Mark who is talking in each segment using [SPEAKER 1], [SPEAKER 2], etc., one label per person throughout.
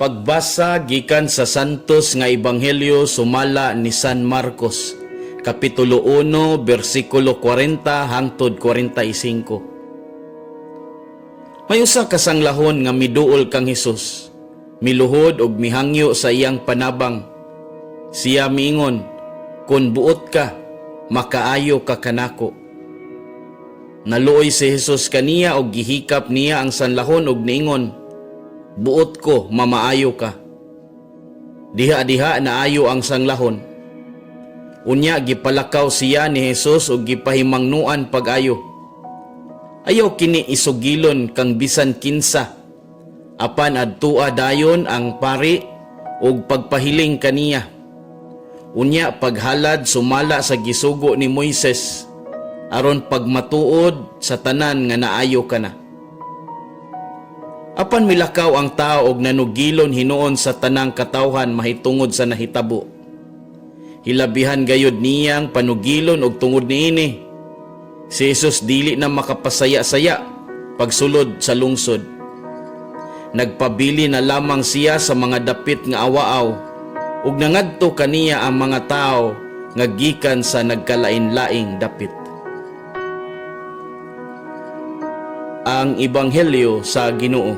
[SPEAKER 1] Pagbasa gikan sa Santos nga Ebanghelyo sumala ni San Marcos, Kapitulo 1, bersikulo 40 hangtod 45. May usa ka sanglahon nga miduol kang Hesus, miluhod og mihangyo sa iyang panabang. Siya miingon, "Kun buot ka, makaayo ka kanako." Naluoy si Jesus kaniya og gihikap niya ang sanlahon og niingon, "Buot ko, mamaayo ka." Diha-diha naayo ang sanglahon. Unya gipalakaw siya ni Jesus ug gipahimangnuan pag-ayo. Ayaw kini isugilon kang bisan kinsa. Apan adtua dayon ang pari ug pagpahiling kaniya. Unya paghalad sumala sa gisugo ni Moises aron pagmatuod sa tanan nga naayo ka na. Apan milakaw ang tao og nanugilon hinuon sa tanang katawhan mahitungod sa nahitabo. Hilabihan gayud niyang panugilon og tungod niini, si Jesus dili na makapasaya-saya pagsulod sa lungsod. Nagpabili na lamang siya sa mga dapit nga awaaw ug nangadto kaniya ang mga tao nga gikan sa nagkalain-laing dapit. Ang Ebanghelyo sa Ginoo.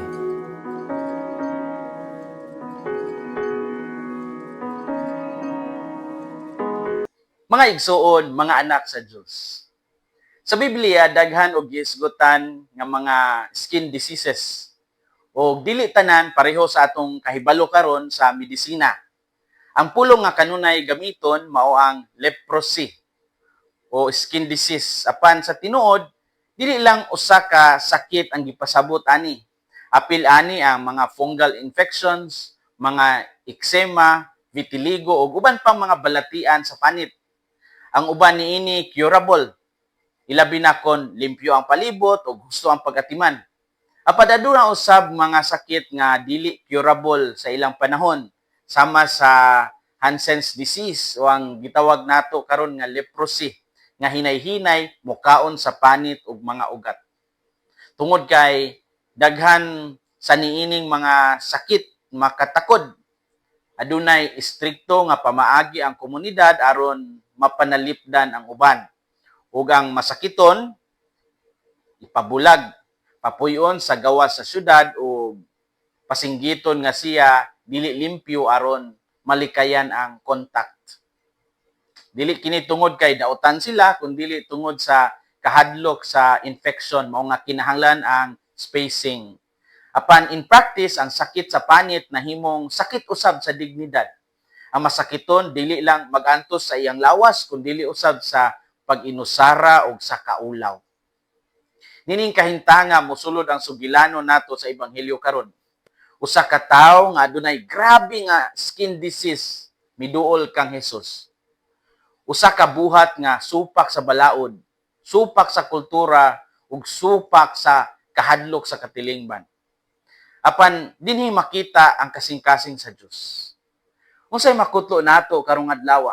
[SPEAKER 2] Mga igsuon, mga anak sa Dios. Sa Biblia, daghan og gihisgutan nga mga skin diseases. O dili tanan pareho sa atong kahibalo karon sa medisina. Ang pulong nga kanunay gamiton mao ang leprosy o skin disease. Apan sa tinuod, dili lang usa ka sakit ang gipasabot ani. Apil ani ang mga fungal infections, mga eczema, vitiligo ug uban pang mga balatian sa panit. Ang uban niini curable. Ilabi na kon limpyo ang palibot ug husto ang pagatiman. Apan aduna usab mga sakit nga dili curable sa ilang panahon, sama sa Hansen's disease o ang gitawag nato karon nga leprosy nga hinay-hinay mukaon sa panit ug mga ugat. Tungod kay daghan sa niining mga sakit makatakod, adunay istrikto nga pamaagi ang komunidad aron mapanalipdan ang uban. Ug ang masakiton ipabulag, papuyon sa gawas sa syudad o pasinggiton nga siya dili limpyo aron malikayan ang contact. Dili kini tungod kay dautan sila, kun dili tungod sa kahadlok sa infection, mao nga kinahanglan ang spacing. Apan in practice, ang sakit sa panit nahimong sakit usab sa dignidad. Ang masakiton dili lang magantos sa iyang lawas, kun dili usab sa pag-inusara og sa kaulaw. Nining kahintanga mosulod ang sugilano nato sa ebanghelyo karon. Usa ka tawo nga adunay grabe nga skin disease miduol kang Hesus. Usa ka buhat nga supak sa balaod, supak sa kultura ug supak sa kahadlok sa katilingban. Apan dinhi makita ang kasing-kasing sa Dios. Unsay makutlo nato karong adlaw?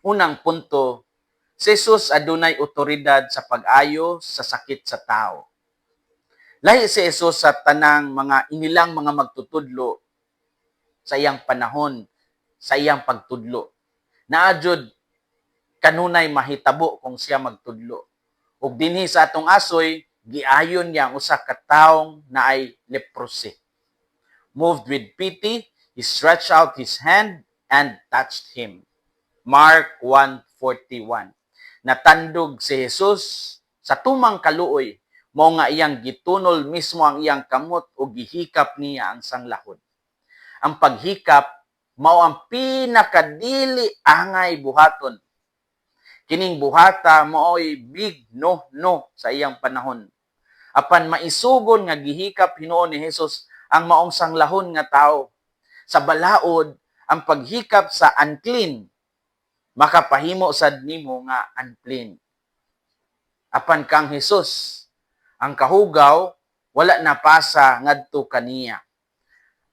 [SPEAKER 2] Unang punto, si Jesus adunay otoridad sa pag-ayo sa sakit sa tao. Lahi si Jesus sa tanang mga inilang mga magtutudlo sa iyang panahon, sa iyang pagtudlo. Naa jud kanunay mahitabo kung siya magtudlo. Ug dinhi sa atong asoy, giayon niya ang usa ka taong naay leprosy. Moved with pity, he stretched out his hand and touched him. Mark 1:41. Natandog si Jesus sa tumang kaluoy, mao nga iyang gitunol mismo ang iyang kamot ug gihikap niya ang sanglahon. Ang paghikap mao ang pinakadili angay buhaton. Kining buhata mao'y big no no sa iyang panahon. Apan maisugon nga gihikap hinuon ni Jesus ang maong sanglahon nga tao. Sa balaod, ang paghikap sa unclean makapahimo sad nimo nga unclean. Apan kang Jesus, ang kahugaw wala napasa ngadto kaniya.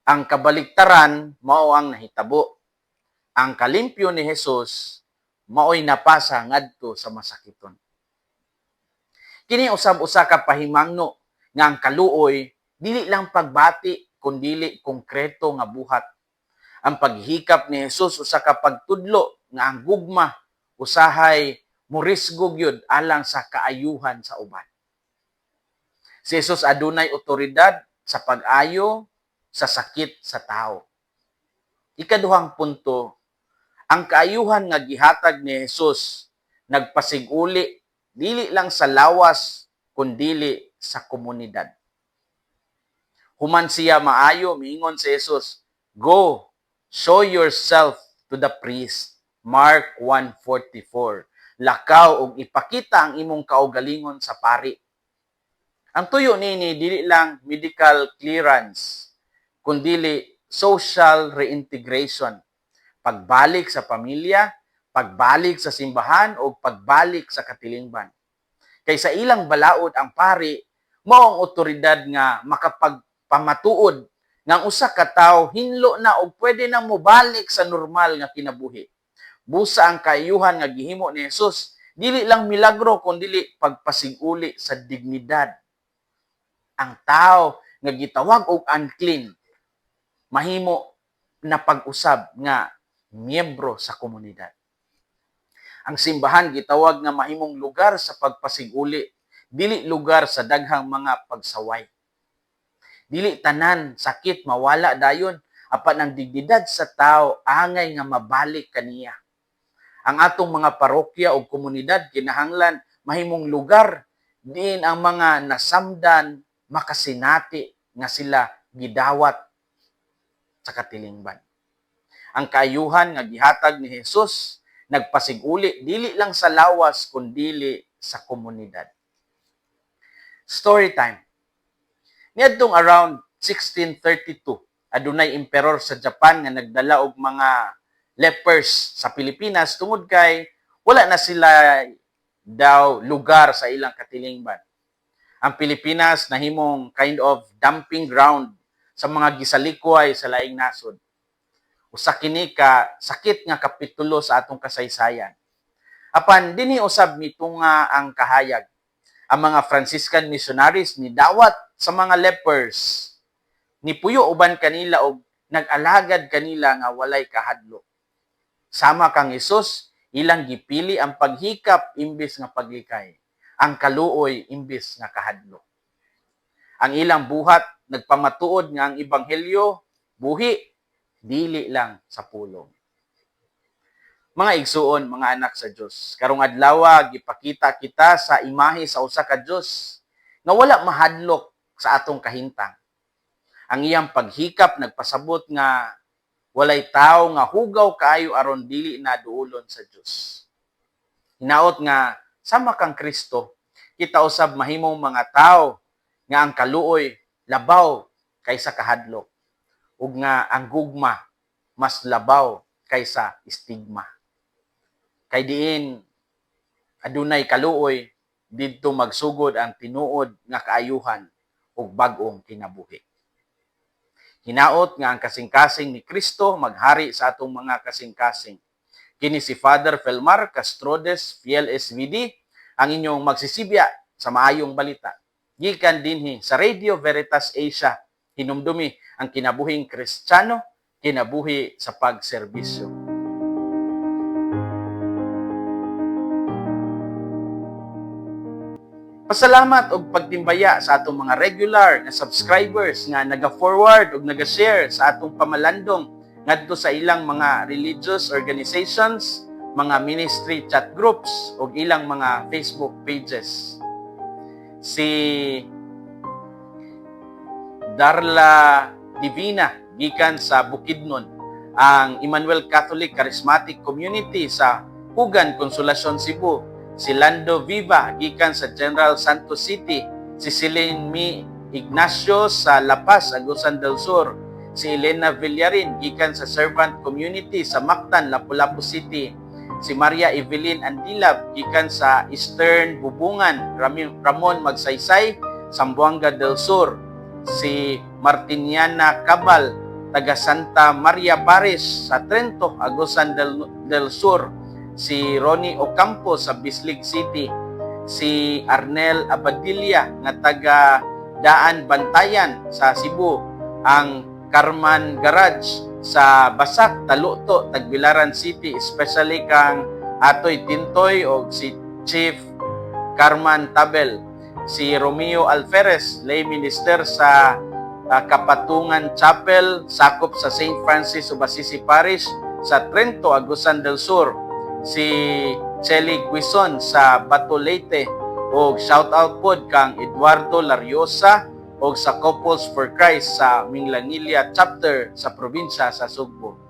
[SPEAKER 2] Ang kabaliktaran mao ang nahitabo. Ang kalimpyo ni Jesus mao'y napasa ngadto sa masakiton. Kini usab usa ka pahimangno nga ang kaluoy dili lang pagbati kundili konkreto nga buhat. Ang paghikap ni Jesus usa ka pagtudlo nga ang gugma usahay morisgo gyud alang sa kaayuhan sa uban. Si Jesus adunay otoridad sa pag-ayo sa sakit sa tao. Ikaduhang punto, ang kaayuhan nga gihatag ni Jesus nagpasiguli dili lang sa lawas kundili sa komunidad. Human siya maayo, miingon si Jesus, "Go, show yourself to the priest." Mark 1:44. Lakaw ug ipakita ang imong kaugalingon sa pari. Ang tuyo nini dili lang medical clearance, kundili social reintegration. Pagbalik sa pamilya, pagbalik sa simbahan o pagbalik sa katilingban. Kay sa ilang balaod, ang pari mao ang otoridad nga makapagpamatuod nga ang usa ka tawo hinlo na og pwede nang mobalik sa normal nga kinabuhi. Busa ang kaayuhan nga gihimo ni Jesus dili lang milagro kundili pagpasiguli sa dignidad. Ang tao nga gitawag og unclean mahimo na pag-usab nga miyembro sa komunidad. Ang simbahan gitawag nga mahimong lugar sa pagpasiguli, dili lugar sa daghang mga pagsaway. Dili tanan sakit mawala dayon, apan ang dignidad sa tao angay nga mabalik kaniya. Ang atong mga parokya o komunidad kinahanglan mahimong lugar diin ang mga nasamdan makasinati nga sila gidawat sa katilingban. Ang kaayuhan nga gihatag ni Jesus nagpasiguli dili lang sa lawas kundili sa komunidad. Story time. Niadtong around 1632, adunay emperor sa Japan nga nagdala og mga lepers sa Pilipinas tungod kay wala na sila daw lugar sa ilang katilingban. Ang Pilipinas nahimong kind of dumping ground sa mga gisalikway sa laing nasod. Usa kini ka sakit nga kapitulo sa atong kasaysayan. Apan dinhi usab mitunga ang kahayag. Ang mga Franciscan missionaries ni dawat sa mga lepers, nipuyo uban kanila og nag-alagad kanila nga walay kahadlok. Sama kang Hesus, ilang gipili ang paghikap imbes nga paglikay, ang kaluoy imbes nga kahadlok. Ang ilang buhat nagpamatuod nga ang ebanghelyo buhi, dili lang sa pulong. Mga igsuon, mga anak sa Dios, karong adlaw gipakita kita sa imahe sa usa ka Dios nga wala mahadlok sa atong kahintang. Ang iyang paghikap nagpasabot nga walay tawo nga hugaw kaayo aron dili na duolon sa Dios. Hinaot nga sama kang Kristo, kita usab mahimong mga tawo nga ang kaluoy labaw kaysa kahadlok ug nga ang gugma mas labaw kaysa stigma. Kay diin adunay kaluoy, didto magsugod ang tinuod nga kaayuhan ug bag-ong kinabuhi. Hinaot nga ang kasing-kasing ni Kristo maghari sa atong mga kasing-kasing. Kini si Father Felmar Castrodes, Fiel SVD, ang inyong magsisibya sa maayong balita. Gikan dinhi sa Radio Veritas Asia, hinumdumi ang kinabuhing Kristiyano, kinabuhi sa pagserbisyo. Pasalamat og pagtimbaya sa atong mga regular nga subscribers nga naga-forward ug naga-share sa atong pamalandong ngadto sa ilang mga religious organizations, mga ministry chat groups ug ilang mga Facebook pages. Si Darla Divina gikan sa Bukidnon, ang Emmanuel Catholic Charismatic Community sa Hugan, Consolacion, Cebu, si Lando Viva gikan sa General Santos City, si Celine Mi Ignacio sa La Paz, Agusan del Sur, si Elena Villarin gikan sa Servant Community sa Mactan, Lapu-Lapu City, si Maria Evelyn Andilab gikan sa Eastern Bubungan, Ramon Magsaysay, Zamboanga del Sur, si Martiniana Cabal, taga Santa Maria Parish sa Trento, Agusan del Sur, si Ronnie Ocampo sa Bislig City, si Arnel Abadilla nga taga Daan Bantayan sa Cebu, Ang Carman Garage sa Basak, Taluto, Tagbilaran City, especially kang Atoy Tintoy o si Chief Carman Tabel, si Romeo Alferez, lay minister sa Kapatungan Chapel, sakop sa St. Francis of Assisi Parish sa Trento, Agusan del Sur, si Chelly Guison sa Bato, Leyte, o shout out pod kang Eduardo Lariosa o sa Couples for Christ sa Minglanilla Chapter sa probinsya sa Sugbo.